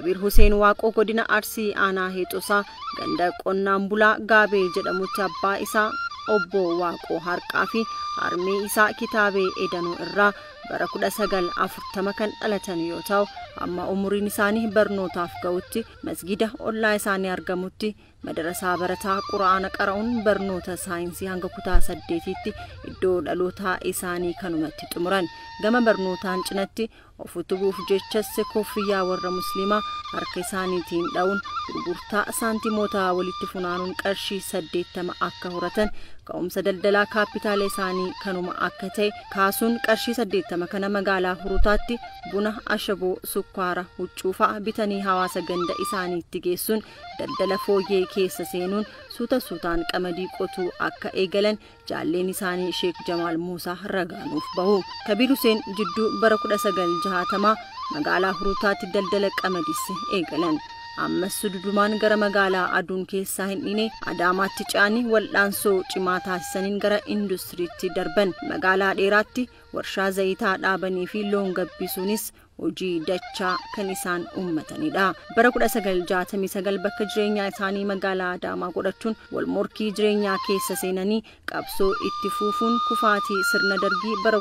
Kabiir Huseen Waaqoo godina Arsii aanaa Heexosaa ganda qonnaan bulaa Gaabee jedhamutti abbaa isaa obbo Waaqoo Harqaa fi harmee isaa Kitaabee Edanoo irraa bara 1940 kan dhalatan yoo ta'u, amma umuriin isaanii barnootaaf ga'utti masgida ollaa isaanii argamutti madarasaa barataa quraana qara'uun barnoota saayinsii hanga kutaa 8tti iddoo dhalootaa isaanii kanumatti xumuran. Gama barnootaan cinatti of utubuuf jechas koffiyyaa warra musliimaa harka isaaniitiin dha'uun gurgurtaa saantimoota walitti funaanuun qarshii 80 akka horatan, ka'umsa daldalaa kaapitaala isaanii kanuma akka ta'e kaasuun qarshii 80 kana magaalaa Hurutaatti buna, ashaboo, sukkaara, huccuu fa'a bitanii hawaasa ganda isaaniitti geessuun daldala fooyyee keessa seenuun suuta suutaan qamadii qotuu akka eegalan jaalleen isaanii Sheek Jamaal Muusaa ragaanuuf bahu. Kabiir Huseen jidduu bara 1960 magaalaa Hurutaatti daldala qamadis eegalan. Ammas dudumaan gara magaalaa aduun keessaa hin dhine Adaamaatti ce'anii wal'aansoo cimaa taasisaniin gara industiriitti darban. Magaalaa dheeraatti warshaa zayitaa dhaabanii fi loon gabbisuunis hojii dachaa kan isaan uummatanidha. Bara 1969 bakka jireenyaa isaanii magaalaa Adaamaa godhachuun wal morkii jireenyaa keessa seenanii qabsoo itti fuufuun kufaatii sirna dargii bara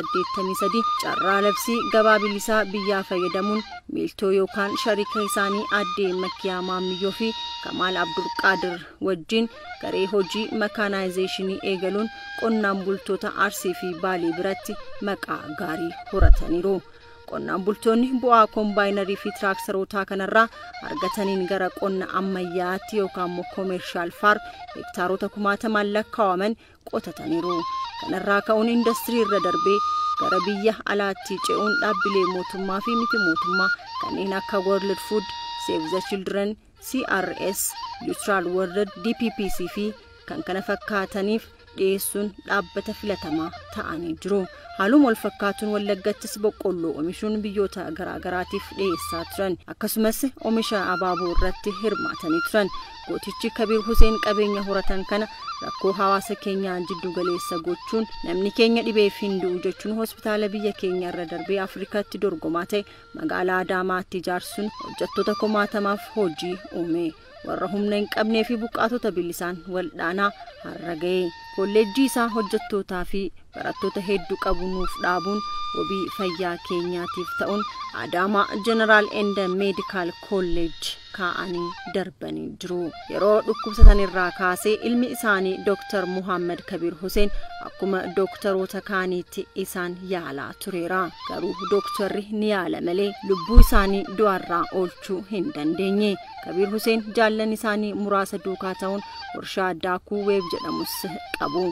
1983 carraa labsii gabaa bilisaa biyyaa fayyadamuun miiltoo yookaan shariika isaanii addee Makkiyaa Maammiyyoo fi Kamaal Abdulqaadir wajjin garee hojii makaanaayizeeshinii eegaluun qonnaan bultoota Arsii fi Baalee biratti maqaa gaarii horataniiru. Qonnaan bultoonni bu'aa koombaayinarii fi tiraaktarootaa kanarraa argataniin gara qonna ammayyaatti yookaan immoo koomershaal faarm hektaarota kumaatamaan lakkaa'aman qotataniiru. Kanarraa ka'uun industirii irra darbee gara biyya alaatti ce'uun dhaabbilee mootummaa fi miti mootummaa kanneen akka World Food, Save the Children, CRS, Neutral World, DPPC fi kan kana fakkaataniif dhiyeessuun dhaabbata filatamaa ta'anii jiru. Haaluma wal fakkaatuun Wallaggattis boqqolloo oomishuun biyyoota garaagaraatiif dhiyeessaa turan. Akkasumas oomisha abaaboo irratti hirmaatanii turan. Gootichi Kabiir Huseen qabeenya horatan kana rakkoo hawaasa keenyaa jiddu galeessa gochuun namni keenya dhibeef hin du'u jechuun hospitaala biyya keenya irra darbee Afrikaatti dorgomaa ta'e magaalaa Adaamaatti ijaarsuun hojjettoota kumaatamaaf hojii uume. Warra humna hin qabnee fi buqqaatota bilisaan waldhaanaa har'a ga'e. Kolleejjii isaa hojjettootaa fi barattoota hedduu qabu nuuf dhaabuun wabii fayyaa keenyaatiif ta'uun Adaamaa General and Medical College kaa'anii darbanii jiru. Yeroo dhukkubsatan irraa kaasee ilmi isaanii Dr. Muhammad Kabiir Huseen akkuma dooktaroota kaaniitti isaan yaalaa tureera. Garuu dooktarri ni yaala malee lubbuu isaanii du'arraa oolchuu hin dandeenye. Kabiir Huseen jaallan isaanii muraasa duukaa ta'uun warshaa daakuu weeb jedhamus qabu.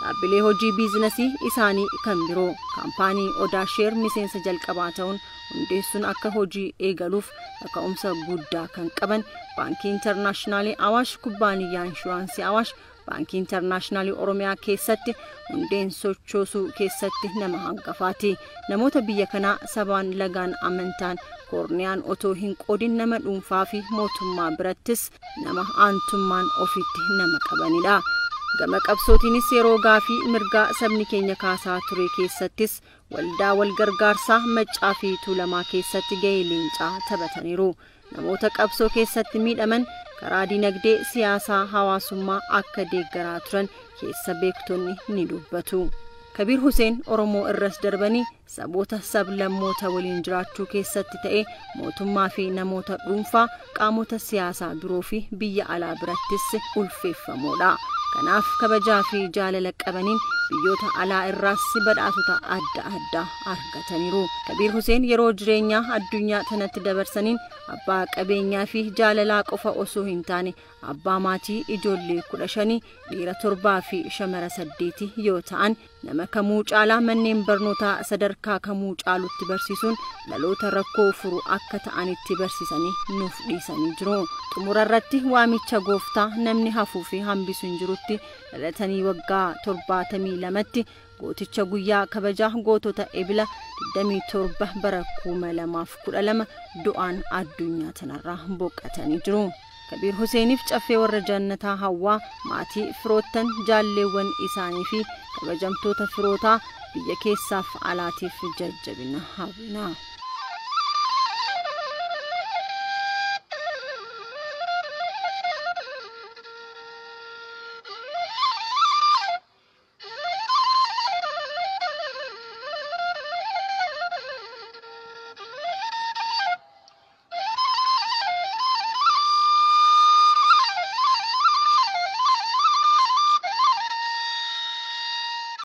Dhaabbilee hojii biizinasii isaanii kan biroo kaampaanii Odaasheer miseensa jalqabaa ta'uun hundeessuun akka hojii eegaluuf kaka'umsa guddaa kan qaban Baankii Intarnaashinaalii Awaash, Kubbaaniyyaa Inshuraansii Awaash, Baankii Intarnaashinaalii Oromiyaa keessatti hundeen sochoosuu keessatti nama hangafaati. Namoota biyya kanaa sabaan, lagaan, amantaan, koorniyaan otoo hin qoodin nama dhuunfaa fi mootummaa birattis nama aantummaan ofitti nama qabanidha. Gama qabsootiinis yeroo gaafii mirgaa sabni keenya kaasaa ture keessattis waldaa wal gargaarsaa Maccaa fi Tuulamaa keessatti gahee leencaa taphataniiru. Namoota qabsoo keessatti miidhaman karaa dinagdee, siyaasaa, hawaasummaa akka deeggaraa turan keessa beektonni ni dubbatu. Kabiir Huseen Oromoo irras darbanii saboota sablammoota waliin jiraachuu keessatti ta'ee mootummaa fi namoota dhuunfaa qaamota siyaasaa biroo fi biyya alaa birattis ulfeeffamoodha. Kanaaf kabajaa fi jaalala qabaniin biyyoota alaa irraas badhaasota adda addaa argataniiru. Kabiir Huseen yeroo jireenyaa addunyaa tanatti dabarsaniin abbaa qabeenyaa fi jaalalaa qofa osoo hin taane abbaa maatii ijoollee 15 dhiira 7 fi shamara 8 yoo ta'an nama kamuu caalaa manneen barnootaa sadarkaa kamuu caalutti barsiisuun dhaloota rakkoo furu akka ta'anitti barsiisanii nuuf dhiisanii jiru. Xumura irratti waamicha gooftaa namni hafuu fi hambisu hin jirutti dhalatanii waggaa 72tti gooticha guyyaa kabajaa gootota Ebila 27 bara 2012 du'aan addunyaa tanarraa boqotanii jiru. Kabiir Huseeniif caffee warra jannataa hawwaa maatii firoottan jaalleewwan isaanii fi kabajamtoota firootaa biyya keessaaf alaatiif jajjabina hawwina.